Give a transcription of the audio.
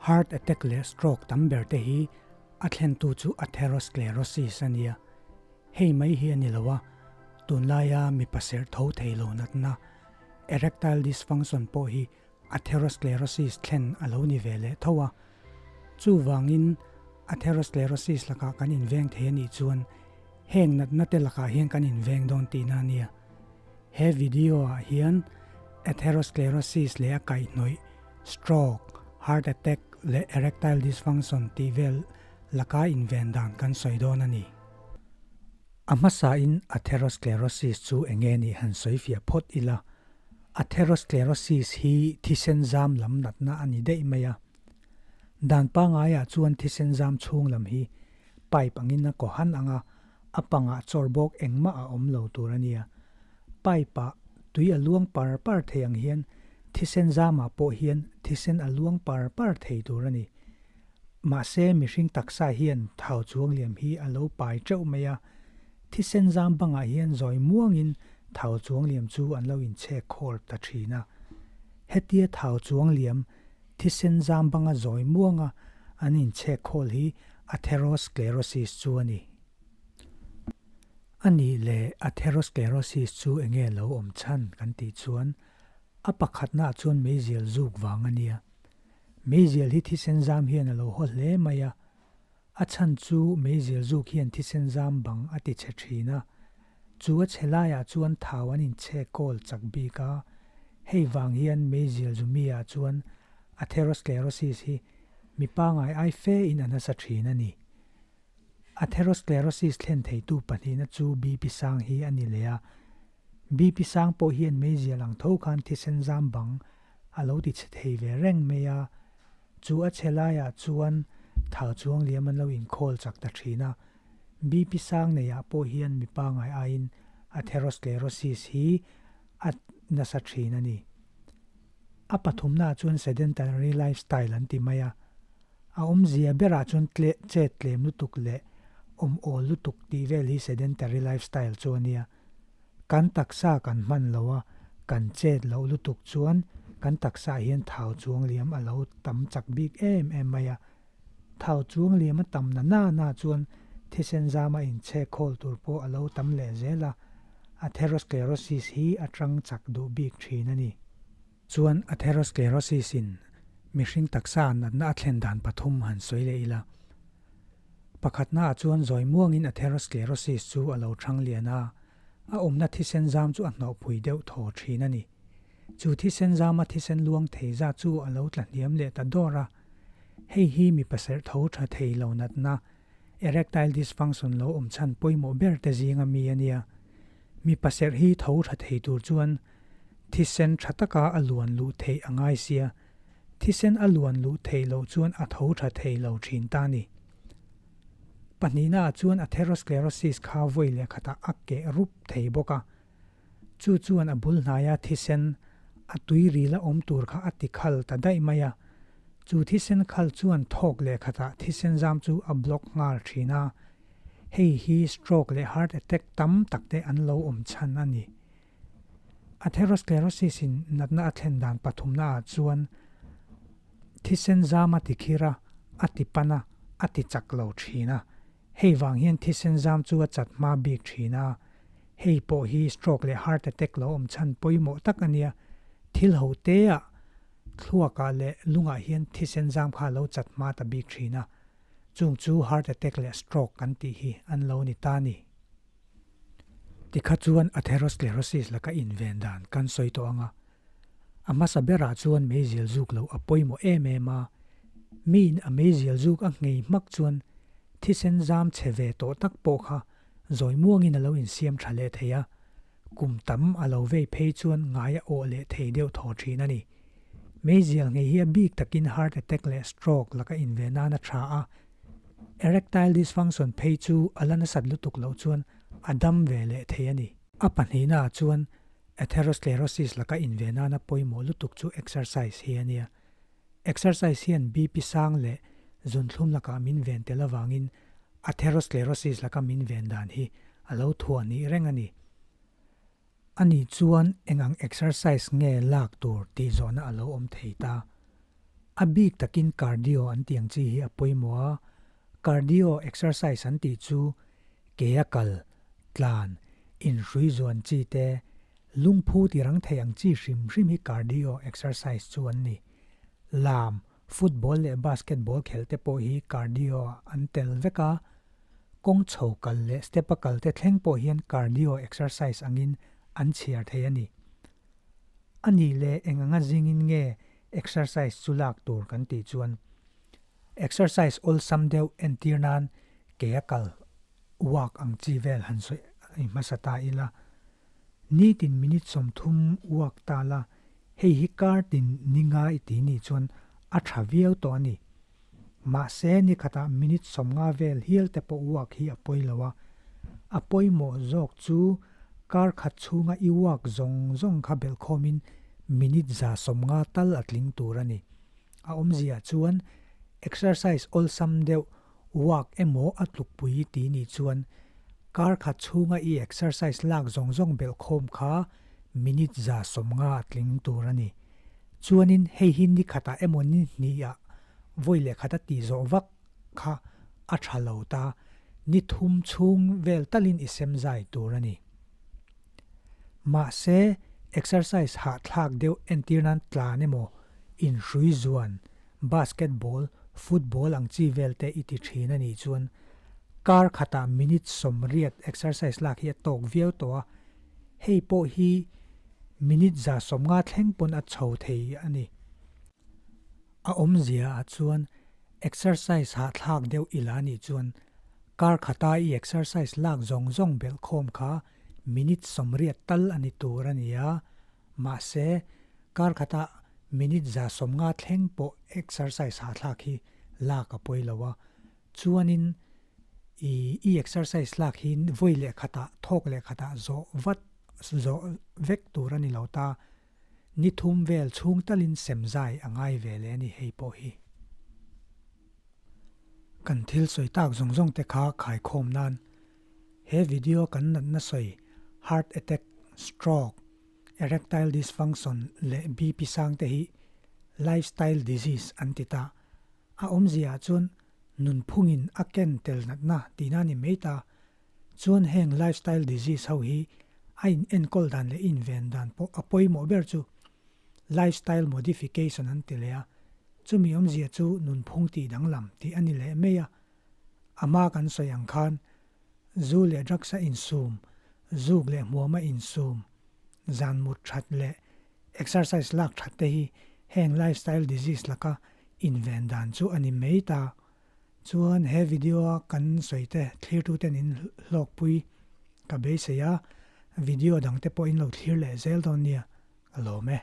Heart attack leh stroke tam ber te hi a thlentu chu atherosclerosis a nia. Hei mai hi a ni lo a, tunlaia mipa serh tho thei lo natna erectile dysfunction pawh hi atherosclerosis thlen a lo ni ve leh tho a. Chuvangin atherosclerosis lakah kan inveng thei a nih chuan heng natna te lakah hian kan inveng dawn tihna a nia. He video ah hian atherosclerosis leh a kaihhnawih stroke, heart attack leh erectile dysfunction tih vel laka inven dan kan sawi dawn a ni. A hmasain atherosclerosis chu eng nge nih han sawi fiah phawt ila, atherosclerosis hi thisen zam lam natna a ni daih mai a. Dan pangaiah chuan thisen zam chhung lam hi pipe angin a kaw han ang a, a pangah chawr bawk engmah a awm lo tur a nia. Pipe ah tui a luang par par thei ang hian thisen zamah pawh hian thisen a luang par par thei tur a ni. Mahse mihring taksa hian thau chuang liam hi a lo pai teuh mai a, thisen zam bangah hian zawi muangin thau chuang liam chu an lo inchhek khawl ta thin a. Hetia thau chuang liam thisen zam banga zawi muanga an inchhek khawl hi atherosclerosis chu a ni. A nih leh atherosclerosis chu enge lo awm chhan kan tih chuan a pakhatnaah chuan meizial zuk vang a nia. Meizial hi thisen zam hian a lo haw hle mai a, a chhan chu meizial zuk hian thisen zam bang a ti chhe thin a, chu a chhe laiah chuan thau an inchhek kawl chak bik a, hei vang hian meizial zumi ah chuan atherosclerosis hi mi pangai ai fe in a nasa thin a ni. Atherosclerosis thlen theitu pahnihna chu BP sang hi a ni leh a, BP sang pawh hian meizial ang tho khan thisen zam bang a lo ti chhe thei ve reng mai a, chu a chhe laiah chuan thau chuang liam an lo inkhawl chak ta thin a, BP sang neiah pawh hian mi pangai aiin atherosclerosis hi a nasa thin a ni. A pathumnaah chuan sedentary lifestyle an ti mai a. A awmzia berah chuan tle chet tlem lutuk leh awm awl lutuk tih vel hi sedentary lifestyle chu a nia. Kan taksa kan hman lo a, kan chet loh lutuk chuan kan taksaah hian thau chuang liam a lo tam chak bik em em mai a. Thau chuang liam a tam na na na chuan thisen zama inchhek khawl tur pawh a lo tam leh zel a, atherosclerosis hi a tang chak duh bik thin a ni. Chuan atherosclerosis in mihring taksa natna a thlen dan pathum han sawi leh ila. Pakhatna ah chuan zawi muangin atherosclerosis chu a lo thang lian a, a awmna thisen zam chu a hnawhpui deuh thaw thin a ni. Chu thisen zama thisen luang thei zat chu a lo tla hniam leh ta dawr a. Hei hi mi pasarh tho tha thei lo natna, erectile dysfunction lo awm chhan pawimawh ber te zinga mi a nia. Mi pasarh hi tho tha thei tur chuan thisen tha taka a luan luh theih a ngai sia, thisen a luan luh theih loh chuan a tho tha thei lo thin ta ni. Pahnihnaah chuan atherosclerosis kha vawi leh khatah a keh rup thei bawk a, chu chuan a bul hnaia thisen a tui ril a awm tur kha a ti khal ta daih mai a, chu thisen khal chuan thawk leh khatah thisen zam chu a block nghal thin a, Hei hi stroke leh heart attack tam tak te an lo awm chhan a ni. Atherosclerosis in natna a thlen dan pathumna ah chuan thisen zam a ti khir a, a ti pan a, a ti chak lo thin a. Hei vang hian thisen zam chu a chat hma bik thin a. Hei pawh hi stroke leh heart attack lo awm chhan pawimawh tak a nia. Thil ho te ah thluak ah leh lungah hian thisen zam kha a lo chat hma ta bik thin a. Chung chu heart attack leh stroke kan tih hi an lo ni ta ni. Tikha chuan atherosclerosis laka inven dan kan sawi tawh ang a. A hmasa berah chuan meizial zuk loh a pawimawh em em a. Miin a meizial zuk a nghei hmak chuan thisen zam chhe ve tawh tak pawh kha zawi muangin a lo insiam tha leh thei a. Kum tam a lo vei phei chuan ngai a awh leh thei deuh thaw thin a ni. Meizial nghei hi a bik takin heart attack leh stroke laka inve nan a tha a, erectile dysfunction phei chu a la nasat lutuk loh chuan a dam ve leh thei a ni. A pahnihna ah chuan atherosclerosis laka inve nana pawimawh lutuk chu exercise hi a nia. Exercise hian BP sang leh zunthlum lakah min ven tel avangin atherosclerosis laka min ven dan hi a lo thuah nih reng a ni. Ani chuan eng ang exercise nge lak tur tih zawhna a lo awm thei ta. A bik takin cardio an tih ang chi hi a pawimawh a, cardio exercise an tih chu ke a kal, tlan, inhrui zuan chi te, lungphu ti rang thei ang chi hrim hrim hi cardio exercise chu an ni. Lam, football leh basketball khel te pawh hi cardio ah an tel vek a, kawng chho kal leh step a kal te thleng pawh hian cardio exercise angin an chhiar thei a ni. A nih leh eng anga zingin nge exercise chu lak tur kan tih chuan exercise awlsam deuh entir nan ke a kal walk ang chi vel han sawi hmasa ta ila. Nitin minute 30 walk ta la, hei hi kar tin ni ngai ti nih chuan a tha viau tawh a ni. Mahse ni khatah minute 50 vel hial te pawh walk hi a pawi lo a, a pawimawh zawk chu kar khat chhunga i walk zawng zawng kha belhkhawmin minute 150 tal a tling tur a ni. A awmzia chuan exercise awlsam deuh walk emaw a tlukpui ti nih chuan kar khat chhunga i exercise lak zawng zawng belhkhawm kha minute 150 a tling tur a ni. Chuanin hei hi ni khatah emaw ni hnihah vawi leh khat a tih zawh vak kha a tha lo ta, ni thum chhung vel talin i sem zai tur a ni. Mahse, exercise hahthlak deuh entir nan tlan emaw, inhrui zuan, basketball, football ang chi vel te i ti thin a nih chuan kar khatah minute 80 exercise lak hi a tawk viau tawh a, hei pawh hi minute 150 thleng pawn a chho thei a ni. A awmzia ah chuan exercise hahthlak deuh ila nih chuan kar khata i exercise lak zawng zawng belh khawm kha minute 80 tal a ni tur a ni a, mahse kar khata minute 150 thleng pawh exercise hahthlak hi lak a pawi lo a, chuanin i i exercise lak hi vawi leh khatah thawk leh khatah zawh vat zawh vek tur a ni lo ta. Ni thum vel chhung talin sem zai a ngai ve leh a ni hei pawh hi. Kan thil sawi tak zawng zawng te kha khaikhawm nan he video kan natna sawi heart attack, stroke, erectile dysfunction leh BP sang te hi lifestyle disease an ti ta. A awmzia ah chuan nunphungin a ken tel natna tihna a ni mai ta. Chuan heng lifestyle disease ho hi a in enkawl dan leh inven dan pawh a pawimawh ber chu lifestyle modification an ti leh a, chumi awmzia chu nunphung tih danglam tih a ni leh mai a. A hma kan sawi ang khan zu leh drugs a insum, zuk leh hmuam a insum, zan mut that leh exercise lak that te hi heng lifestyle disease laka inven dan chu a ni mai ta. Chuan he video a kan sawi te thlirtuten in hlawkpui ka beisei a, video dang te pawh in lo thlir leh zel dawn nia ka lawm e.